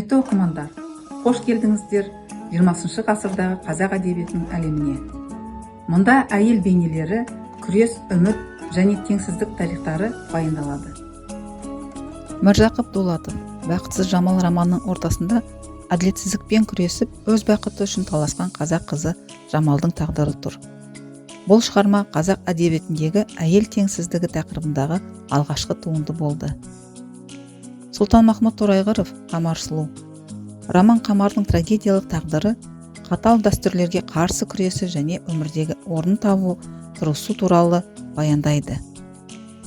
Құрметті оқырмандар, қош келдіңіздер 20 ғасырдағы қазақ әдебиетінің әлеміне. Мұнда әйел бейнелері, күрес, үміт және теңсіздік тарихтары баяндалады. Міржақып Дулатов «Бақытсыз Жамал» романының ортасында әділетсіздікпен күресіп, өз бақыты үшін таласқан қазақ қызы Жамалдың тағдыры тұр. Бұл шығарма қазақ әдебиетіндегі әйел теңсіздігі тақырыбындағы алғашқы туынды болды. Сұлтанмахмұт Торайғыров, «Қамар сұлу». Роман Қамардың трагедиялық тағдыры, қатал дәстүрлерге қарсы күресі және өмірдегі орнын табу тырысу туралы баяндайды.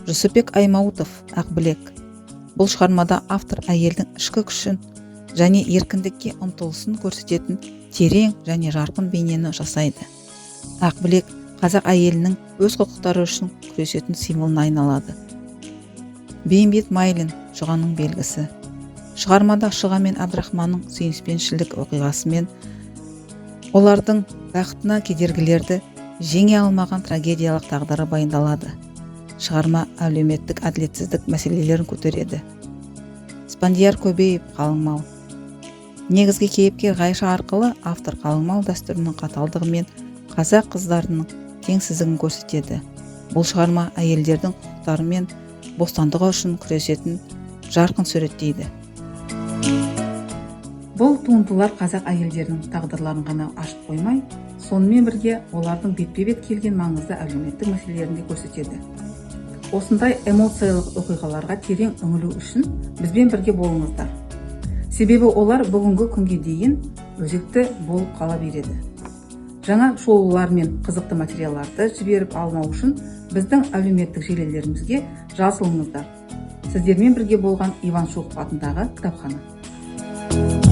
Жүсіпбек Аймауытов, «Ақбілек». Бұл шығармада автор әйелдің ішкі күшін және еркіндікке ұмтылысын көрсететін терең және жарқын бейнені жасайды. Ақбілек қазақ әйелінің өз құқықтары үшін күресетін символына айналады. Бейімбет Майлин, «Шұғаның белгісі». Шығармада Шұға мен Әбдірахманның сүйіспеншілік оқиғасы мен олардың бақытына кедергілерді жеңе алмаған трагедиялық тағдыры баяндалады. Шығарма әлеуметтік әділетсіздік мәселелерін көтереді. Спандияр Көбеев, «Қалың мал». Негізгі кейіпкер Ғайша арқылы автор қалың мал дәстүрінің қаталдығы мен қазақ қыздарының теңсіздігін көрсетеді. Бұл шығарма әйелдердің құқықтары мен бостандығы үшін күресетін жарқын суреттейді. Бұл туындылар қазақ әйелдерінің тағдырларын ғана ашып қоймай, сонымен бірге олардың бетпе-бет келген маңызды әлеуметтік мәселелерін де көрсетеді. Осындай эмоциялық оқиғаларға терең үңілу үшін бізбен бірге болыңыздар, себебі олар бүгінгі күнге дейін өзекті болып қала береді. Жаңа шолулар мен қызықты материалдарды жіберіп алмау үшін біздің әлеуметтік желілерімізге жазылыңыздар. Сіздермен бірге болған Иван Шухов атындағы кітапхана.